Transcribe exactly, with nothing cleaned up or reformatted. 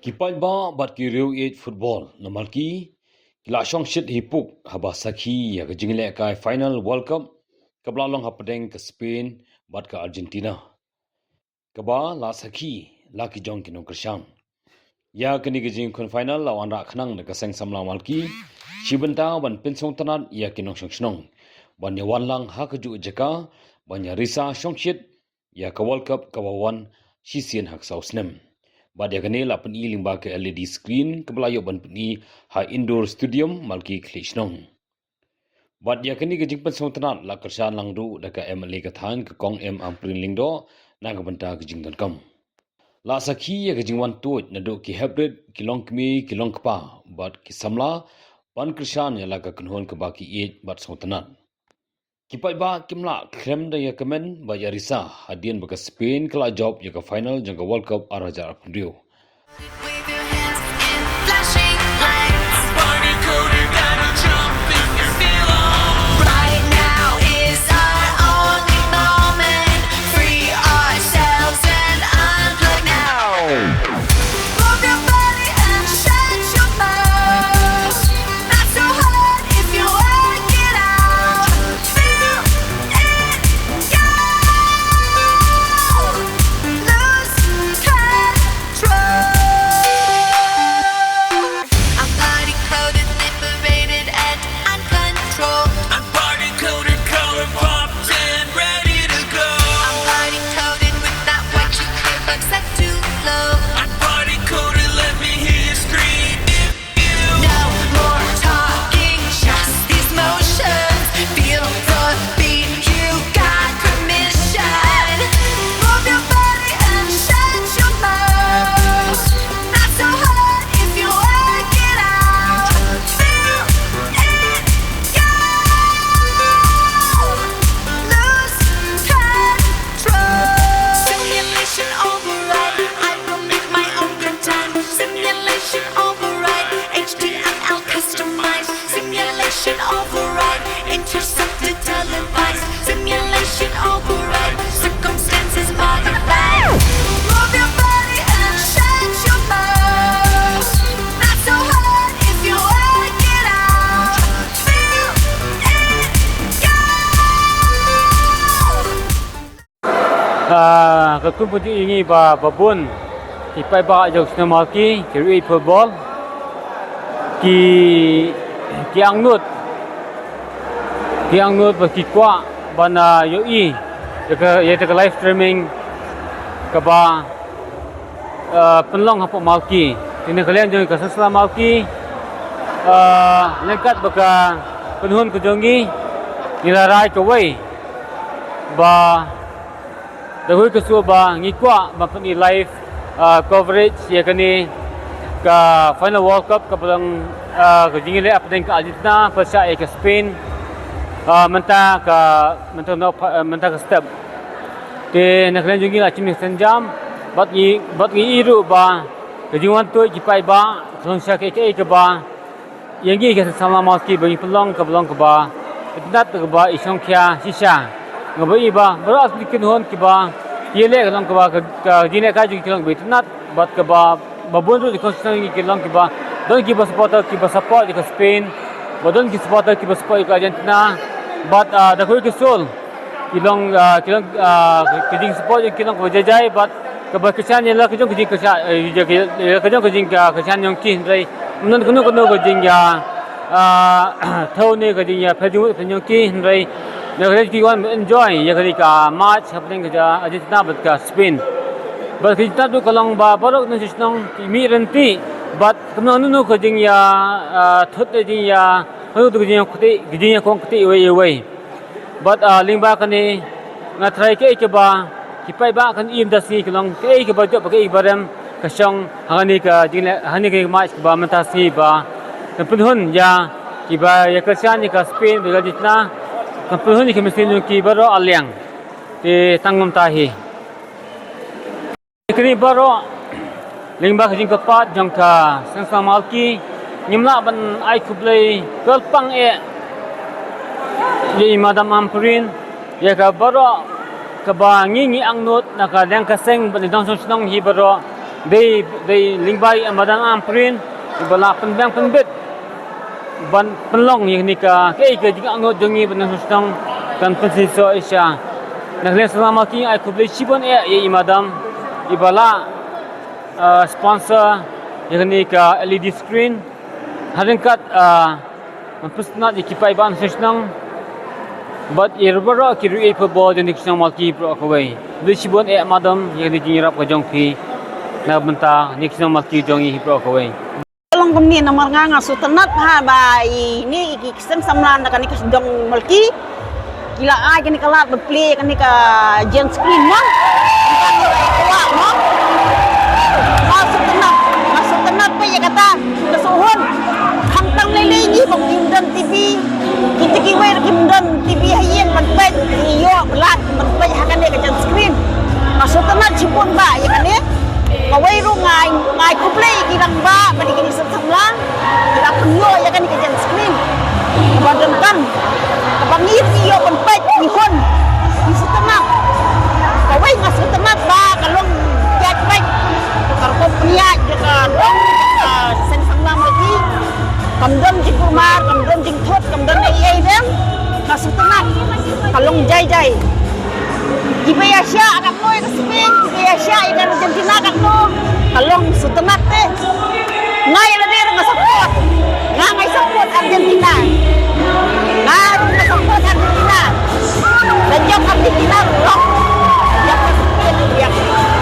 Ki paidbah bad ki riewieid football na Malki ki la shongshit hi puk haba sakhi ïa ka jinglehkai final World Cup kaba la long hapdeng ka Spain bad ka Argentina, kaba la sakhi la ki jong ki nongkyrshan. Ïa kane ka jingkhun final la wanrah khnang da ka Seng Samla Malki shi bynta ban pynsngewtynnat ïa ki nongshong shnong ban ïa wan lang ha kajuh jaka ban ïa risa shongshit ïa ka World Cup kaba wan shisien ha ka saw snem. Bad ïa kane la pyni lyngba ka L E D screen kaba la ïoh ban pyni ha Indoor Stadium Malki Khlieh Shnong. Bad ïa kane ka jingpynsngewtynnat la kyrshan lang ruh da ka M L A ka thaiñ, ka Kong M Ampareen Lyngdoh, na ka bynta ka jingdonkam. La sakhi ïa ka jingwan tuid naduh ki heprit, ki longkmie, ki longkpa bad ki samla ban kyrshan ïa la ka kynhun kaba ki ïeit bad sngewtynnat. Ki paidbah kim lah khlem da ïa kmen bad ïa risa hadien ba ka Spain ka la jop ïa ka final jong ka World Cup ar hajar arphew hynriew. Wave your hands in flashing lights. Party coded, gotta jump if you feel alright. Right now is our only moment. Free ourselves and unplug now. Move your body and shut your mouth. Not so hard if you work it out. Feel it go. Lose control. I'm party coded, liberated, and uncontrolled. I'm party coded, color popped, and ready to go. I'm party coded with that white chiclet vibe set to flow. I'm party coded, let me hear you scream. No more talking, just these motions. Feel the beat, you got permission. Move your body and shut your mouth. Not so hard if you work it out. Feel it go. Lose control. Simulation override. I will make my own good time. Simulation override. H T M L customized. Simulation override. Intercepted, televised. Simulation override. Circumstances modified. Move your body and shut your mouth. Not so hard if you work it out. Feel it go. Ah, ka kum pynjah ïa ngi ba, ba bun ki paidbah jong shnong Malki, ki riewieid football, ki, ki angnud, ki angnud ba ki kwah ban, ah, ïohi ïa ka, ïa ka live streaming kaba, ah, pynlong hapoh Malki. Te na ka liang jong ka Seng Samla Malki, ah, ryngkat bad ka kynhun ka jong ngi, ngi la rai kawei ba da kawei ka sur ba ngi kwah ban pyni live, ah, coverage ïa kane ka final World Cup kaba long, ah, ka jingïaleh hapdeng ka Argentina pyrshah ïa ka Spain, ah, mynta ka, mynta ka, ah, mynta ka step. Te na ka liang jong ngi la shim ïa ka sienjam bad ngi, bad ngi ïohi ruh ba ka jingwan tuid ki paidbah ka long sha kaei kaei kaba ïa ngi ka Seng Samla Malki ba ngi pynlong kaba long kaba itynnad, kaba i shongkhia shisha. Nga ba i ba baroh ki kynhun kiba ki ïaleh ka long kaba ka, ka jingleh ka jong ki long ba itynnad bad kaba, ba bun ruh ki kynhun ki long kiba don kiba supporter kiba support ïa ka Spain, ba don ki supporter kiba support ïa ka Argentina. Bad, ah, da kawei ka sur ki long, ah, ki long, ah, ka jingsupport jong ki long kaba jai jai bad kaba kyrshan ïa la ka jong ka jingkyrshan, eh, ïa ka, ïa la ka jong ka jing, ah, kyrshan jong ki, hynrei ym don kano kano ka jing, ah, ah, thew ne ka jing, ah, pher jingmut pher jong ki, hynrei na ka jong ki wan enjoy ïa kane ka match hapdeng ka Argentina bad ka Spain. Bad ka jingtap ruh ka long ba baroh ki nongshong shnong ki mih ryntih bad kumno kano kano ka jing, ah, ah, thut ne jing, ah, kano kano ka jing kti, ka jing ïakhun kti iwei ïa iwei. Bad, ah, lyngba kane nga tharai kaei kaba ki paidbah kan im da sngi ka long kaei kaba jop, kaei kaba rem ka shong ha kane ka jingleh, ha kane ka match kaba mynta sngi ba kan pynhun ïa kiba ïa kyrshan ïa ka Spain bad ka Argentina, kan pynhun ïa ka mynsiem jong ki baroh arliang. Te tang kumta hi. Kine baroh lyngba ka jingkyrpad jong ka Seng Samla Malki, ngim lah ban ai khublei kyrpang eh ïa i Madam Ampareen, ïa ka baroh kaba ngi ngi angnud na ka liang ka seng bad i nongshong shnong hi baroh Dei, dei lyngba i Madam Ampareen iba la pynbiang pynbit ban pynlong ïa kane ka, kaei ka jingangnud jong ngi ban sdang kan pynshisha. Na ka liang Seng Samla Malki ai khublei shibun eh ïa i Madam iba la, ah, sponsor ïa kane ka L E D screen. Hadien kat, ah, man pynstad ïa ki paidbah shnong bad ïa baroh ki riewiew football jong ka shnong Malki baroh kawei. Khublei shibun eh Madam ïa ka jingïarap ka jong phi na ka bynta ka shnong Malki jong ngi baroh kawei. Long kumne namar nga nga sngewtynnat ha ba ine i ki Seng Samla na kane ka shnong Malki ki la ai kane ka lad ban plie kane ka giant screen mo. Tang ïa ka kwah mo. Nga sngewtynnat, nga sngewtynnat ba ïa kata ka sngewhun. Khamtam lei lei ngi ba kim don T V. Kita kiwei ruh kim don T V ha ïing ban peit, ïoh ba lad ban peit ha kane ka giant screen. Nga sngewtynnat shibun ba ïa kane. Kawei ruh nga ai, nga ai khublei ïa ki rangbah bad ïa ki Seng Samla. Ki la pynïoh ïa kane ka giant screen kaba donkam, kaba ngi ïoh ban peit ngi hun. Ngi sngewtynnat. Kawei nga sngewtynnat ba ka long ïaid peit ka rukom pynïaid jong ka dong ka Seng Samla Malki. Kam don jingkulmar, kam don jingthut, kam don ei ei dem. Nga sngewtynnat. Ka long jai jai. Kiba ïa shah katno ïa ka Spain, kiba ïa shah ïa ka Argentina katno, ka long sngewtynnat te. Nga ïa lade ruh nga support. Nga ngai support Argentina. Nga ruh nga support Argentina. La jop Argentina ruh